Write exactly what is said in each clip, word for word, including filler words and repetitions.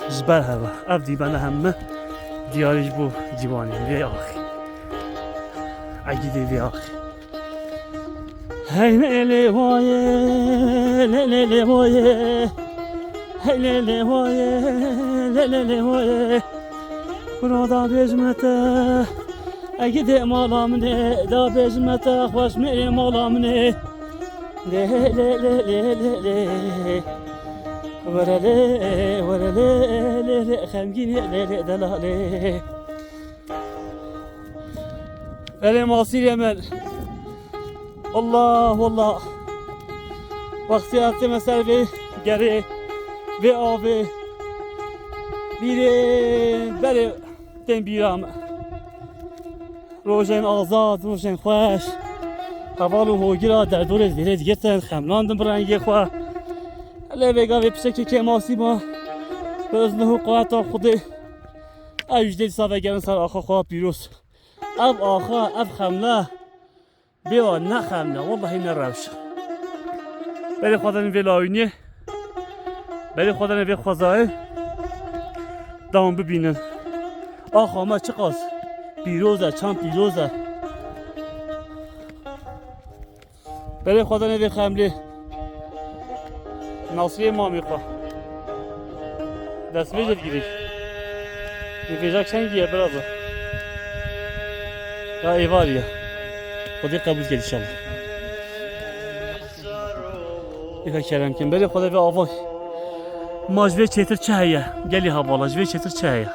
Ji ber heva, ev dîmene heme diyarî ji bo ciwanên vê axê. Egîdê vê axê. Hey lê lê wayê, lê lê lê wayê. Hey lê lê wayê, lê lê lê wayê. Kuro da bêjime te, egîdê mala min ê, da bêjime te, xweş mêrê mala min ê. Lê lê lê lê lê lê. Were lê, were lê, lê lê, xemgînê lê lê delalê. Belê masîrê min. Allah wallah. Wextê ez tême ser vê gerê, vê avê. Bîrê berê tên bîra min. Rojên azad, rojên xweş. Heval û hogira derdorê zêrê digirtin, xemlandin bi rengê xwe. Lê vêga vê piçekê kêmasî ma. Bi iznihu quweta Xwedê. Ew ji dê dîsa vegerin ser axa xwe pîroz. Ev axa, ev xemle. Bêwa ne xemle, wellahî ne rewş e. Berê xwe denin vê lawîniyê. Berê xwe denin vê xwezayê. Dawam bibînin. Axa me çiqas pîroz e, çand pîroz e. Berê xwe dene vê xemlê. Nasriyê mamê xwe. Destmêjê digirî. Vê vêja kengî ye, biraz e. Ya êvarî ye. Xwedê qebûl ket inşallah. Êka kerem kin. Berê xwe de vê avay. Ma ji vê çêtir çi heye? Gelî hevala, ji vê çêtir çi heye?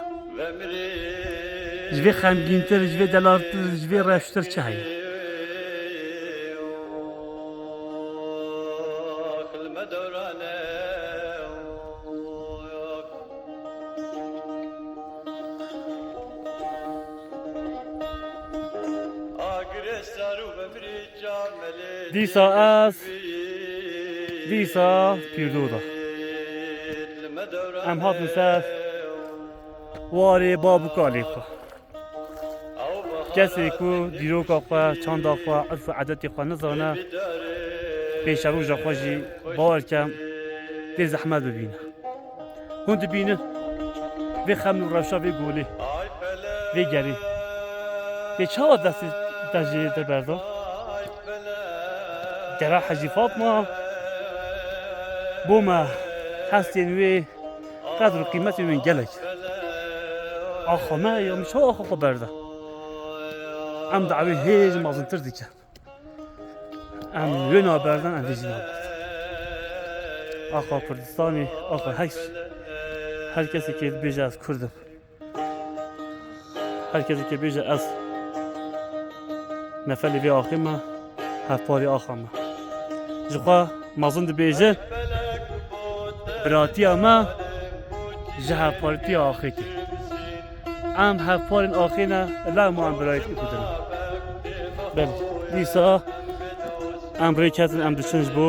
Ji vê xemgîntir, ji vê delaltir, ji vê rewştir çi heye? Dîsa ez, dîsa pîrdoda. Em hatin ser warê bab û kalê xwe. Kesê ku dîroka xwe, çanda xwe, urf û edetê xwe nizane, pêşeroja xwe jî bawer kem dê zehmet bibîne. Hûn dibînin vê xem û rewşa vê golê, vê gerê. Tê çawa destê te jê te berda? Gera Hecî Fatma bo me hestên wê qedr û qîmetên wê gelek. Axa me ya min çawa axa xwe berda? Em dawê hêj mezintir dikin. Em wê naberdan, em vê jî naberdan. Axa Kurdistanê, axa her, her kesekê dibêje ez Kurd im. Her kesekê bêje ez nefelê vê axê me, hevparê axa me. Jixwe mezin dibêje biratiya me ji hevpartiya axê tê. Em hevparên axê ne, lewma em birayîtî kurdin. Belê, dîsa em rêketin, em diçin ji bo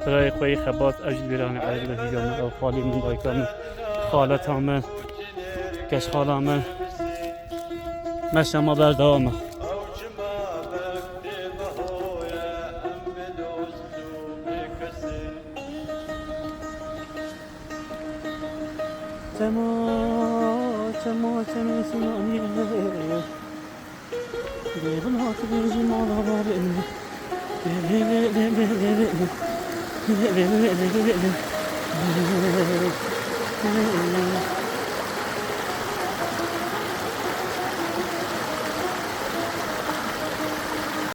birayê xwe yê xebat, ev jî li vêranê erê de hîja min, ew xalê min, dayika min, xaleta min, keşxala min. Meşa me berdewam e. Çema, çema, çemê Sinanî ye. Dê bin hatibê ji mala barê min.